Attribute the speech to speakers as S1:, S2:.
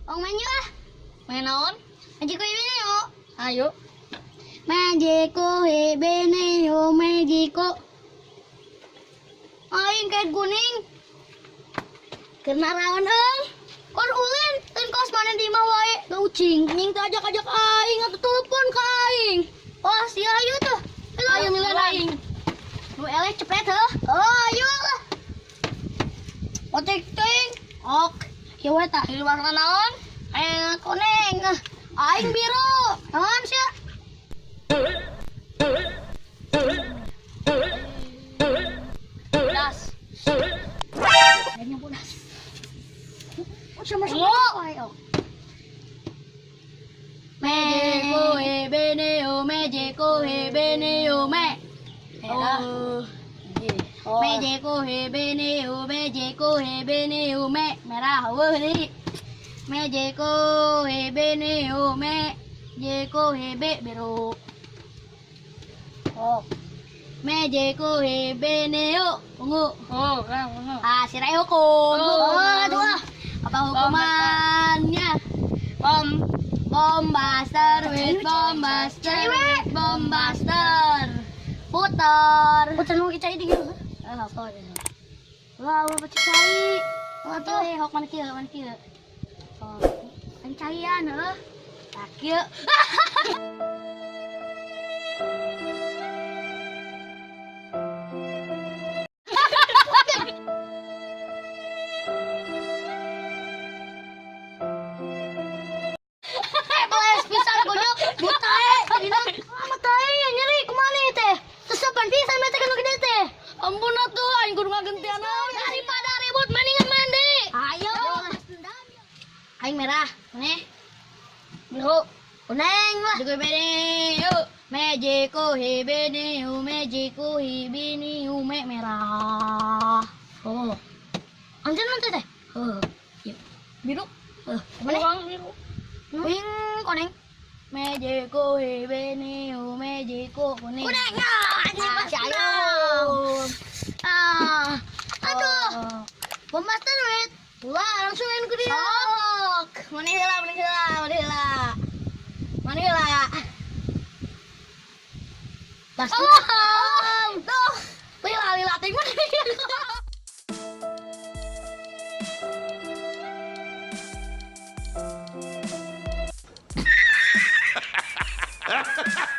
S1: Ong main yuk ah.
S2: Main naon?
S1: Magico ini yuk.
S2: Ayo.
S1: Magico hebene yo magico. Aing kayak kuning. Kena rawan eung. Kon ulin, lain kos mana di imah wae. Da ucing, nying teh ajak-ajak aing atuh telepon ka aing. Wah, si ayu tuh. Ayo milan aing. Nu eleh cepet heuh. Oh, ayo lah. Otek ting. Ok. Ya we tah.
S2: Di warna naon?
S1: Kuning. Aing biru. Naon sia?
S2: Bodas.
S1: Aing bodas. Sama-sama.
S2: Ungu.
S1: Mejeko hebene yo mejeko hebene yo me.
S2: Oh.
S1: Mejeko hebene yo mejeko hebene yo me. Merah eueuh deui. Mejeko hebene yo mejeko hebe biru. Oh. Mejeko hebene yo ungu.
S2: Oh, kan, ungu.
S1: Ah, sirai hukum.
S2: Oh.
S1: Oh, aduh ah. Apa hukumannya?
S2: Bom.
S1: Bombaster with bombaster with bombaster. Putar. Putar mau kita ini gitu. Eh, apa ini? Wah, wah baca cai. Wah, tuh, hok mana kieu, mana kieu. Oh, kan caian heuh. Tah kieu. Beles pisan goblok, buta dina. Ah, mata aing nyeri kumaha teh? Sesepan pisan mah teh kanu gede teh.
S2: Ampun atuh aing kudu ngagentian naon.
S1: Daripada ribut mendingan mandi. Ayo. Aing merah, nih.
S2: Biru.
S1: Kuning lah.
S2: Juga bene. Yuk.
S1: Mejeko hebene yo mejeko hebene yo me merah. Oh. Anjeun nanti teh. Heuh. Yuk.
S2: Biru.
S1: Heuh, mana?
S2: Kurang biru.
S1: Wing kuning.
S2: Mejeko hebene yo mejeko kuning.
S1: Kuning. Ah, anjing
S2: Ah,
S1: pasti menang. Ah. Aduh.
S2: Oh.
S1: Bombaster wait. Wah, langsung main ke dia.
S2: Sok. Mana heula, mana heula, mana heula. Mana heula.
S1: Bas.
S2: Oh, tuh. Lila lila ting mana.
S3: Ha ha ha!